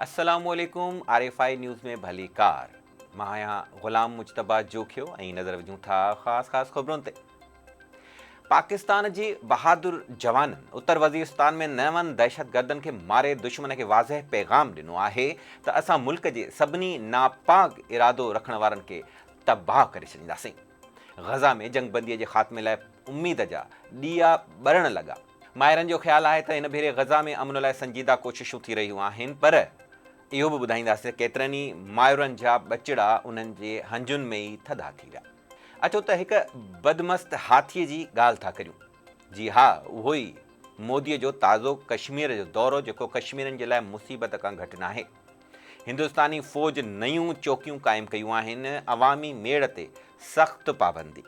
السلام عليڪم R F I news ۾ ڀليڪار مان آهيان غلام مجتبيٰ جوکيو ۽ نظر وجهون ٿا خاص خاص خبرن تي پاڪستان جي بهادر جوانن اتر وزيرستان ۾ نون دهشتگردن کي ماري دشمن کي واضح پيغام ڏنو آهي ته اسان ملڪ جي سڀني ناپاڪ ارادو رکڻ وارن کي تباهه ڪري ڇڏينداسين. غزه ۾ جنگبندي جي خاتمي لاء اميد جا ڏيئا ٻرڻ لڳا. ماهرن جو خيال آهي ته هن ڀيري غزه ۾ امن لاء سنجيده ڪوششون ٿي رهيون آهن پر اهو به ٻڌائينداسين ته ڪيترن ئي مائرن جا ٻچڙا انهن جي هنجن ۾ ئي ٿڌا ٿي ويا. اچو ته هڪ بدمست هاٿيء جي ڳالهه ٿا ڪريون. جي ها اهو ئي موديء جو تازو ڪشمير جو دورو جيڪو ڪشميرين جي لاء مصيبت کان گهٽ ناهي. هندستاني فوج نيون چوڪيون قائم ڪيون آهن، عوامي ميڙ تي سخت پابندي.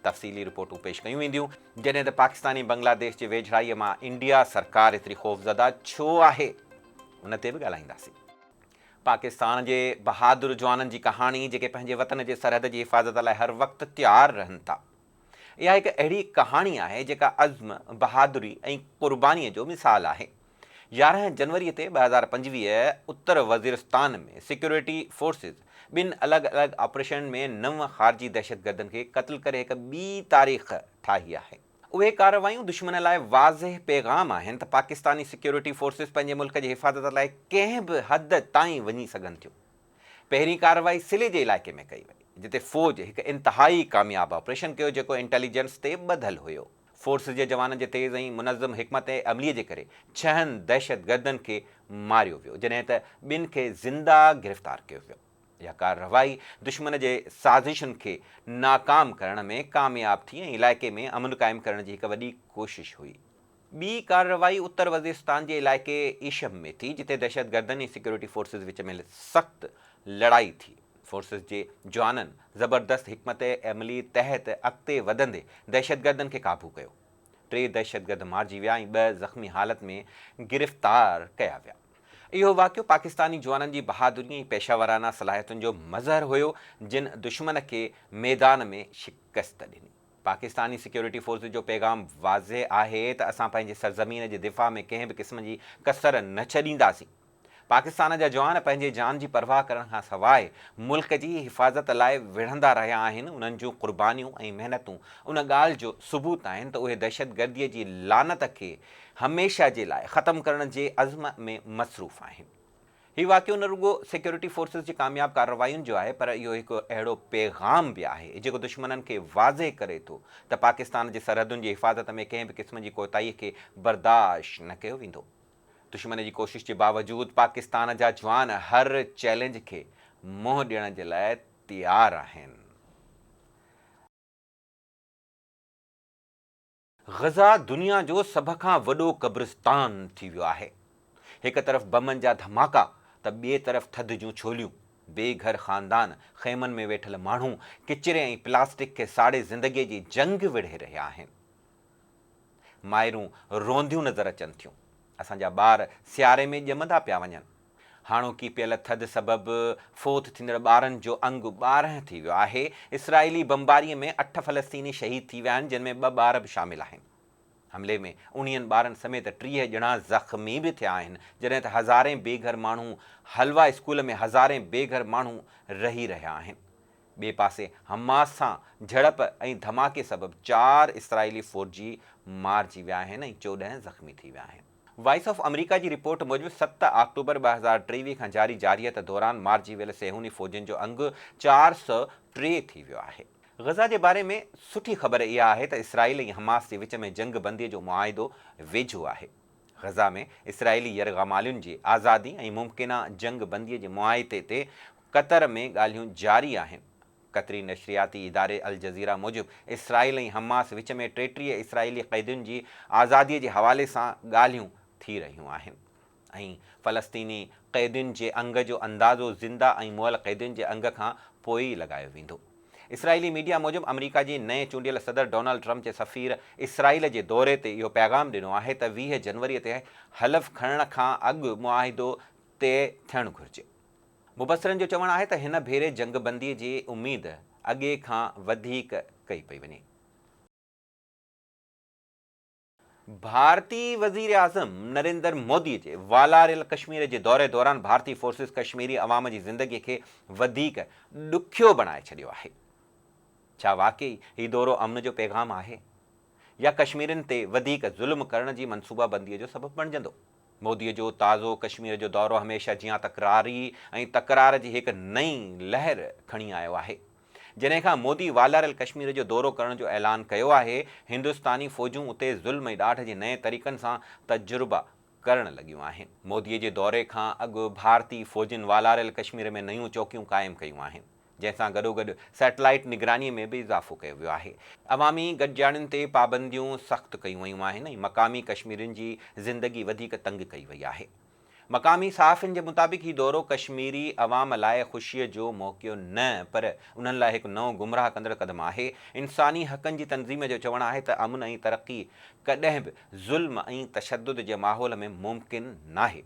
تفصيلي رپورٽون پيش ڪيون وينديون. جڏهن ته پاڪستان ۽ بنگلاديش جي ويجهڙائيء مان انڊيا سرڪار ايتري خوفزده ڇو آهي؟ ان تي به ڳالهائينداسين. پاڪستان جي بهادر جوانن جي ڪهاڻي جيڪي پنهنجي وطن جي سرحد جي حفاظت لاء هر وقت تيار رهن ٿا. اها هڪ اهڙي ڪهاڻي آهي جيڪا عزم، بهادري ۽ قربانيء جو مثال آهي. 11 جنوري تي 2025 اتر وزيرستان ۾ سيڪيورٽي فورسز ٻن الڳ الڳ آپريشنن ۾ نو خارجي دهشتگردن کي قتل ڪري هڪ ٻي تاريخ ٺاهي آهي. اهي ڪارروايون دشمن لاء واضح پيغام آهن ته پاڪستاني سيڪيورٽي فورسز پنهنجي ملڪ جي حفاظت لاء ڪنهن به حد تائين وڃي سگهن ٿيون. پهرين ڪارروائي سلي جي علائقي ۾ ڪئي وئي، جتي فوج هڪ انتهائي ڪامياب آپريشن ڪيو جيڪو انٽيليجنس تي ٻڌل هيو. فورسز جي جوانن جي تيز ۽ منظم حڪمت عملي جي ڪري ڇهن دهشتگردن کي ماريو ويو، جڏهن ته ٻن کي زنده گرفتار ڪيو ويو. اها ڪارروائي دشمن جي سازشن کي ناڪام ڪرڻ ۾ ڪامياب ٿي ۽ علائقي ۾ امن قائم ڪرڻ جي هڪ وڏي ڪوشش هئي. ٻي ڪارروائي اتر وزيرستان جي علائقي ايشم ۾ ٿي، جتي دهشتگردن ۽ سيڪيورٽي فورسز وچ ۾ سخت لڙائي ٿي. فورسز جي جوانن زبردست حڪمت عملي تحت اڳتي وڌندي دهشتگردن کي قابو ڪيو. ٽي دهشتگرد مارجي ويا ۽ ٻه زخمي حالت ۾ گرفتار ڪيا ويا. اهو واقعو پاڪستاني جوانن جي بهادري ۽ پيشه ورانه صلاحيتن جو مظهر هيو، جن دشمن کي ميدان ۾ شڪست ڏني. پاڪستاني سيڪيورٽي فورسز جو پيغام واضح آهي ته اسان پنهنجي سرزمين جي دفاع ۾ ڪنهن به قسم جي ڪسر نه ڇڏينداسين. پاڪستان جا جوان پنهنجي جان جي پرواهه ڪرڻ کان سواء ملڪ جي حفاظت لاء وڙهندا رهيا آهن، انهن جون قربانيون ۽ محنتون ان ڳالهه جو ثبوت آهن ته اهي دهشتگردي جي لعنت کي هميشه جي لاء ختم ڪرڻ جي عزم ۾ مصروف آهن. هي واقعو نه رڳو سيڪيورٽي فورسز جي ڪامياب ڪاررواين جو آهي پر اهو هڪ اهڙو پيغام به آهي جيڪو دشمنن کي واضح ڪري ٿو ته پاڪستان جي سرحدن جي حفاظت ۾ ڪنهن به قسم جي ڪوتاهي کي برداشت نه ڪيو ويندو. دشمن جي ڪوشش جي باوجود پاڪستان جا جوان هر چئلينج کي منهن ڏيڻ جي لاء تيار آهن. غزه دنيا جو سڀ کان وڏو قبرستان ٿي ويو آهي. هڪ طرف بمن جا ڌماڪا ته ٻئي طرف ٿڌ جون ڇوليون، بي گهر خاندان، خيمن ۾ ويٺل ماڻهو ڪچري ۽ پلاسٽڪ کي ساڙي زندگي جي جنگ وڙهي رهيا آهن. مائرون روئنديون نظر اچن ٿيون. اسان جا ٻار سياري ۾ ڄمندا پيا وڃن. هاڻوڪي پيل ٿڌ سبب فوت ٿيندڙ ٻارن جو انگ 12 ٿي ويو آهي. اسرائيلي بمباري ۾ اٺ فلسطيني شهيد ٿي ويا آهن جن ۾ ٻه ٻار به شامل آهن. حملي ۾ اڻيهن ٻارن سميت 30 ڄڻا زخمي به ٿيا آهن جڏهن ته هزارين بي گهر ماڻهو حلوا اسڪول ۾ هزارين بي گهر ماڻهو رهي رهيا آهن. ٻئي پاسي حماس سان جهڙپ ۽ ڌماڪي سبب چار اسرائيلي فوجي مارجي ويا آهن ۽ 14 زخمي ٿي ويا آهن. وائس آف آمريڪا جي رپورٽ موجب ست آڪٽوبر 2023 کان جاري جارحيت دوران مارجي ويل صيهوني فوجين جو انگ 403 ٿي ويو آهي. غزه جي باري ۾ سٺي خبر اها آهي ته اسرائيل ۽ حماس جي وچ ۾ جنگ بندي جو معاهدو ويجهو آهي. غزه ۾ اسرائيلي يرغمالين جي آزادي ۽ ممڪنه جنگ بندي جي معاهدي تي قطر ۾ ڳالهيون جاري آهن. قطري نشرياتي اداري الجزيره موجب اسرائيل ۽ حماس وچ ۾ 33 اسرائيلي قيدين جي آزادي جي حوالي سان ڳالهيون ٿي رهيون آهن ۽ فلسطيني قيدين جي انگ جو اندازو زنده ۽ مئل قيدين جي انگ کان پوء ئي لڳايو ويندو. اسرائيلي ميڊيا موجب آمريڪا جي نئين چونڊيل صدر ڊونلڊ ٽرمپ جي سفير اسرائيل جي دوري تي اهو پيغام ڏنو آهي ته 20 جنوري تي حلف کڻڻ کان اڳ معاهدو طئي ٿيڻ گهرجي. مبصرن جو چوڻ آهي ته هن ڀيري جنگ بندي جي اميد اڳي کان وڌيڪ ڪئي پئي وڃي. ڀارتي وزيراعظم نريندر مودي جي والاريل ڪشمير جي دوري دوران ڀارتي فورسز ڪشميري عوام جي زندگي کي وڌيڪ ڏکيو بڻائي ڇڏيو آهي. ڇا واقعي هي دورو امن جو پيغام آهي يا ڪشميرين تي وڌيڪ ظلم ڪرڻ جي منصوبابندي جو سبب بڻجندو؟ مودي جو تازو ڪشمير جو دورو هميشه جيان تڪراري ۽ تڪرار جي هڪ نئين لهر کڻي آيو آهي. جڏهن کان مودي والاريل ڪشمير جو دورو ڪرڻ جو اعلان ڪيو آهي، هندستاني فوجون اتي ظلم ۽ ڏاڍ جي نئين طريقن سان تجربا ڪرڻ لڳيون آهن. مودي جي دوري کان اڳ ڀارتي فوجين والاريل ڪشمير ۾ نيون چوڪيون قائم ڪيون آهن. جنهن سان گڏوگڏ سيٽلائيٽ نگراني ۾ به اضافو ڪيو ويو آهي. عوامي گڏجاڻين تي پابنديون سخت ڪيون ويون آهن ۽ مقامي ڪشميرين جي زندگي وڌيڪ تنگ ڪئي وئي آهي. مقامي صحافين جي مطابق هي دورو ڪشميري عوام لاء خوشيء جو موقعو نه پر انهن لاء هڪ نئون گمراهه ڪندڙ قدم آهي. انساني حقن جي تنظيم جو چوڻ آهي ته امن ۽ ترقي ڪڏهن به ظلم ۽ تشدد جي ماحول ۾ ممڪن ناهي.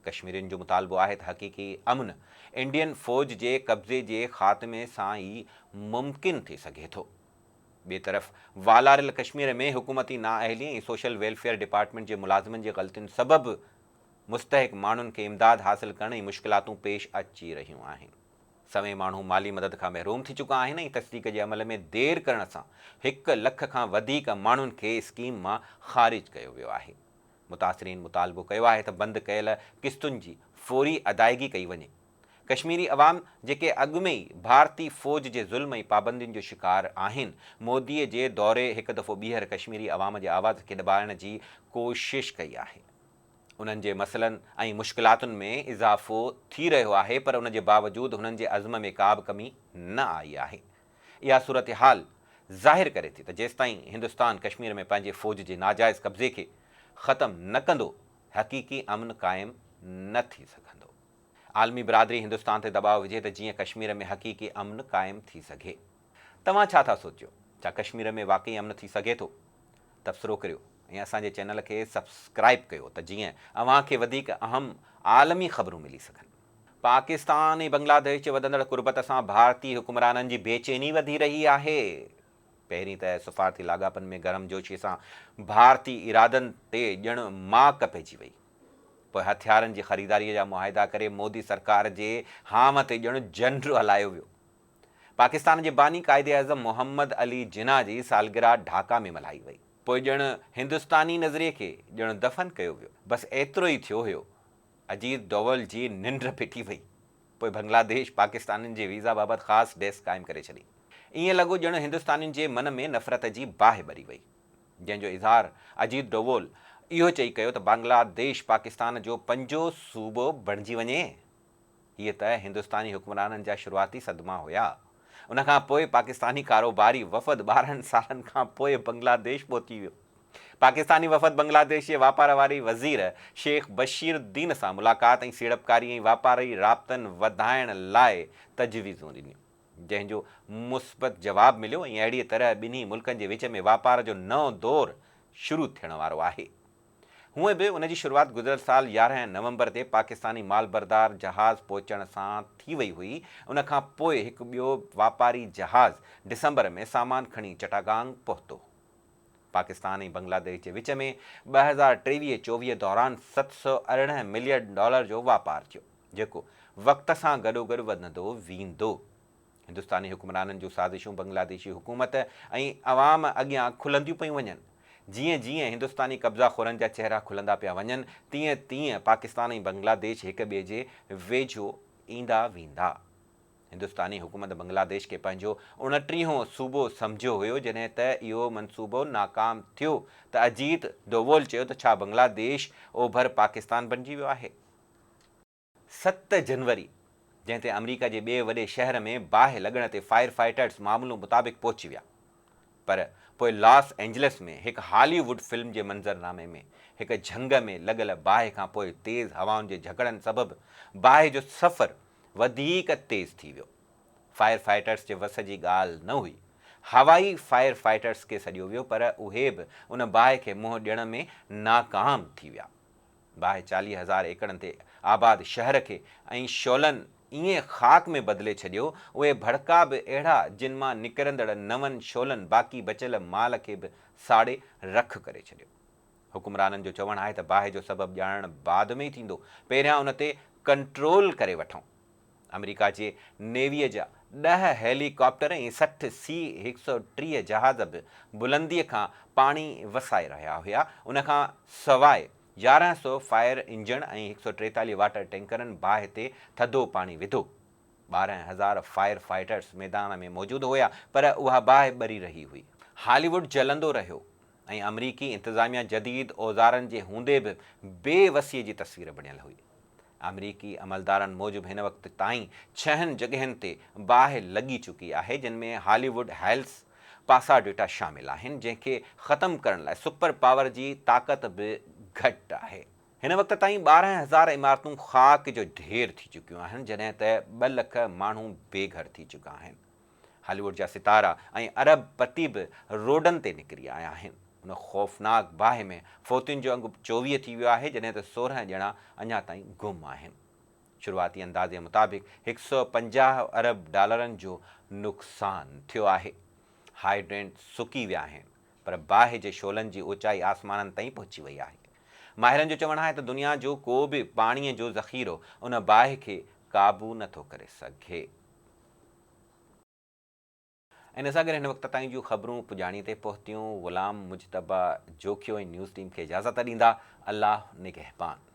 ڪشميرين جو مطالبو آهي ته حقيقي امن انڊين فوج جي قبضي جي خاتمي سان ئي ممڪن ٿي سگهي ٿو. ٻئي طرف والاريل ڪشمير ۾ حڪومتي نااهلي ۽ سوشل ويلفيئر ڊپارٽمينٽ جي ملازمن جي غلطين سبب مستحق ماڻهن کي امداد حاصل ڪرڻ ۽ مشڪلاتون پيش اچي رهيون آهن. سوين ماڻهو مالي مدد کان محروم ٿي چڪا آهن ۽ تصديق جي عمل ۾ دير ڪرڻ سان هڪ لک کان وڌيڪ ماڻهن کي اسڪيم مان خارج ڪيو ويو آهي. متاثرين مطالبو ڪيو آهي ته بند ڪيل قسطن جي فوري ادائيگي ڪئي وڃي. ڪشميري عوام جيڪي اڳ ۾ ئي ڀارتي فوج جي ظلم ۽ پابندين جو شڪار آهن، مودي جي دوري هڪ دفعو ٻيهر ڪشميري عوام جي آواز کي دٻائڻ جي ڪوشش ڪئي آهي. انهن جي مسئلن ۽ مشڪلاتن ۾ اضافو ٿي رهيو آهي پر ان جي باوجود هنن جي عزم ۾ ڪا به ڪمي نه آئي آهي. اها صورتحال ظاهر ڪري ٿي ته جيستائين هندستان ڪشمير ۾ پنهنجي فوج جي ناجائز قبضي کي ختم نه ڪندو، حقيقي امن قائم نه ٿي سگهندو. عالمي برادري هندستان تي دٻاء وجهي ته جيئن ڪشمير ۾ حقيقي امن قائم ٿي سگهي. توهان ڇا ٿا سوچيو؟ ڇا ڪشمير ۾ واقعي امن ٿي سگهي ٿو؟ تبصرو ڪريو ۽ اسان جي چينل کي سبسڪرائيب ڪيو ته جيئن اوهان کي وڌيڪ اهم عالمي خبرون ملي سگهن. پاڪستان ۽ بنگلاديش جي وڌندڙ قربت سان ڀارتي حڪمرانن جي بيچيني وڌي رهي آهي. پهرين ته سفارتي لاڳاپن ۾ گرمجوشي سان ڀارتي ارادن تي ڄڻ ماڪ پئجي وئي. پوء هٿيارن جي خريداري جا معاهدا ڪري مودي سرڪار جي هانء تي ڄڻ جنڊ هلايو ويو. پاڪستان جي باني قائداعظم محمد علي جناح جي سالگرهه ڍاڪا ۾ ملهائي وئي. پوء ڄڻ هندستاني نظريي کي ڄڻ دفن ڪيو ويو. بس ايترو ئي ٿيو هيو اجيت ڊوول جي ننڊ ڦٽي وئي. پوء بنگلاديش پاڪستانين جي ويزا بابت خاص ڊيسڪ قائم ڪري ڇڏي. ائين لڳو ڄڻ هندستانين جي من ۾ نفرت جي باهه ٻري وئي. جنهن جو اظهار اجيت ڊوول اهو چئي ڪيو ته بنگلاديش پاڪستان جو پنجون صوبو بڻجي وڃي. هيء ته هندستاني حڪمرانن جا شروعاتي صدما هيا. ان کان پوء پاڪستاني ڪاروباري وفد 12 سالن کان پوء بنگلاديش پهچي ويو. پاڪستاني وفد بنگلاديش جي واپار واري وزير شيخ بشير الدين سان ملاقات ۽ سيڙپڪاري ۽ واپاري رابطن وڌائڻ لاء تجويزون ڏنيون، جنهن جو مثبت جواب مليو ۽ اهڙيء طرح ٻنهي ملڪن جي وچ ۾ واپار جو نئون دور شروع ٿيڻ وارو آهي. هونئن به ان جي شروعات گذريل سال 11 نومبر تي پاڪستاني مال بردار جهاز پهچڻ سان ٿي وئي هئي، ان کان پوء هڪ ٻيو واپاري جهاز ڊسمبر ۾ سامان کڻي چٽاگانگ پهتو. پاڪستان ۽ بنگلاديش جي وچ ۾ 2023 24 دوران 718 ملين ڊالر جو واپار ٿيو، جيڪو وقت سان گڏوگڏ وڌندو ويندو. هندستاني حڪمرانن جون سازشون بنگلاديشي حڪومت ۽ عوام اڳيان کلنديون پيون وڃن. جيئن جيئن هندستاني قبضا خورن جا چهرا کلندا پيا وڃن، تيئن تيئن پاڪستان ۽ بنگلاديش هڪ ٻئي جي ويجهو ايندا ويندا. هندستاني حڪومت بنگلاديش کي پنهنجو اڻٽيهون صوبو سمجهيو هيو، جڏهن ته اهو منصوبو ناڪام ٿيو ته اجيت ڊوول چيو ته ڇا بنگلاديش اوڀر پاڪستان بڻجي ويو آهي؟ 7 جنوري، جنهن تي آمريڪا جي ٻئي وڏي شهر ۾ باهه لڳڻ تي فائر فائٽرز معاملو مطابق پهچي ويا. پر پوء لاس اينجلس ۾ هڪ هالي ووڊ فلم جي منظرنامي ۾ هڪ جهنگ ۾ لڳل باهه کان پوء تيز هوائن جي جهڪڙن سبب باهه جو سفر وڌيڪ تيز ٿي ويو. فائر فائٽرز جي وس جي ڳالهه نه هئي. هوائي فائر فائٽرز کي سڏيو ويو پر اهي به ان باهه کي منهن ڏيڻ ۾ ناڪام ٿي ويا. باهه 40,000 ايڪڙن تي آباد شهر کي ۽ شعلن ائين خاڪ ۾ بدلي ڇڏيو، اهي ڀڙڪا به اهڙا جن مان نڪرندڙ نون شعلن باقي بچيل مال کي به ساڙي رک ڪري ڇڏيو. حڪمرانن جو چوڻ آهي ته باهه جو سبب ڄاڻڻ بعد ۾ ئي ٿيندو، پهريان ان تي ڪنٽرول ڪري وٺون. آمريڪا جي نيويء جا ڏهه هيلي ڪاپٽر ۽ 60 سي 130 جهاز به بلنديء کان پاڻي وسائي رهيا هيا. ان کان سواء 1100 فائر انجڻ ۽ 143 واٽر ٽينڪرن باهه تي ٿڌو پاڻي وڌو. 12,000 فائر فائٽرز ميدان ۾ موجود هيا پر اها باهه ٻري رهي هئي. هالي ووڊ جلندو رهيو ۽ آمريڪي انتظاميا جديد اوزارن جي هوندي به بي وسيء جي تصوير بڻيل هئي. آمريڪي عملدارن موجب هن وقت تائين ڇهن جڳهين تي باهه لڳي چڪي آهي جن ۾ هالي ووڊ هيلز، پاساڊيٽا شامل آهن جنهن کي ختم ڪرڻ لاء سپر پاور جي طاقت به گهٽ آهي. هن وقت تائين 12,000 عمارتون خاڪ جو ڍير ٿي چڪيون آهن جڏهن ته ٻه لک ماڻهو بي گهر ٿي چڪا آهن. هالي ووڊ جا ستارا ۽ ارب پتي به روڊن تي نڪري آيا آهن. ان خوفناڪ باهه ۾ فوتين جو انگ 24 ٿي ويو آهي جڏهن ته 16 ڄڻا اڃا تائين گم آهن. شروعاتي اندازي مطابق 150 ارب ڊالرن جو نقصان ٿيو آهي. هائيڊرينٽ سڪي ويا آهن پر باهه جي شعلن جي اوچائي آسمانن تائين پهچي وئي آهي. ماهرن جو چوڻ آهي ته دنيا جو ڪو به پاڻي جو ذخيرو ان باهه کي قابو نٿو ڪري سگهي. ان سان گڏ هن وقت تائين جون خبرون پڄاڻي تي پهتيون. غلام مجتبيٰ جوکيو ۽ نيوز ٽيم کي اجازت ڏيندا. الله نگهبان.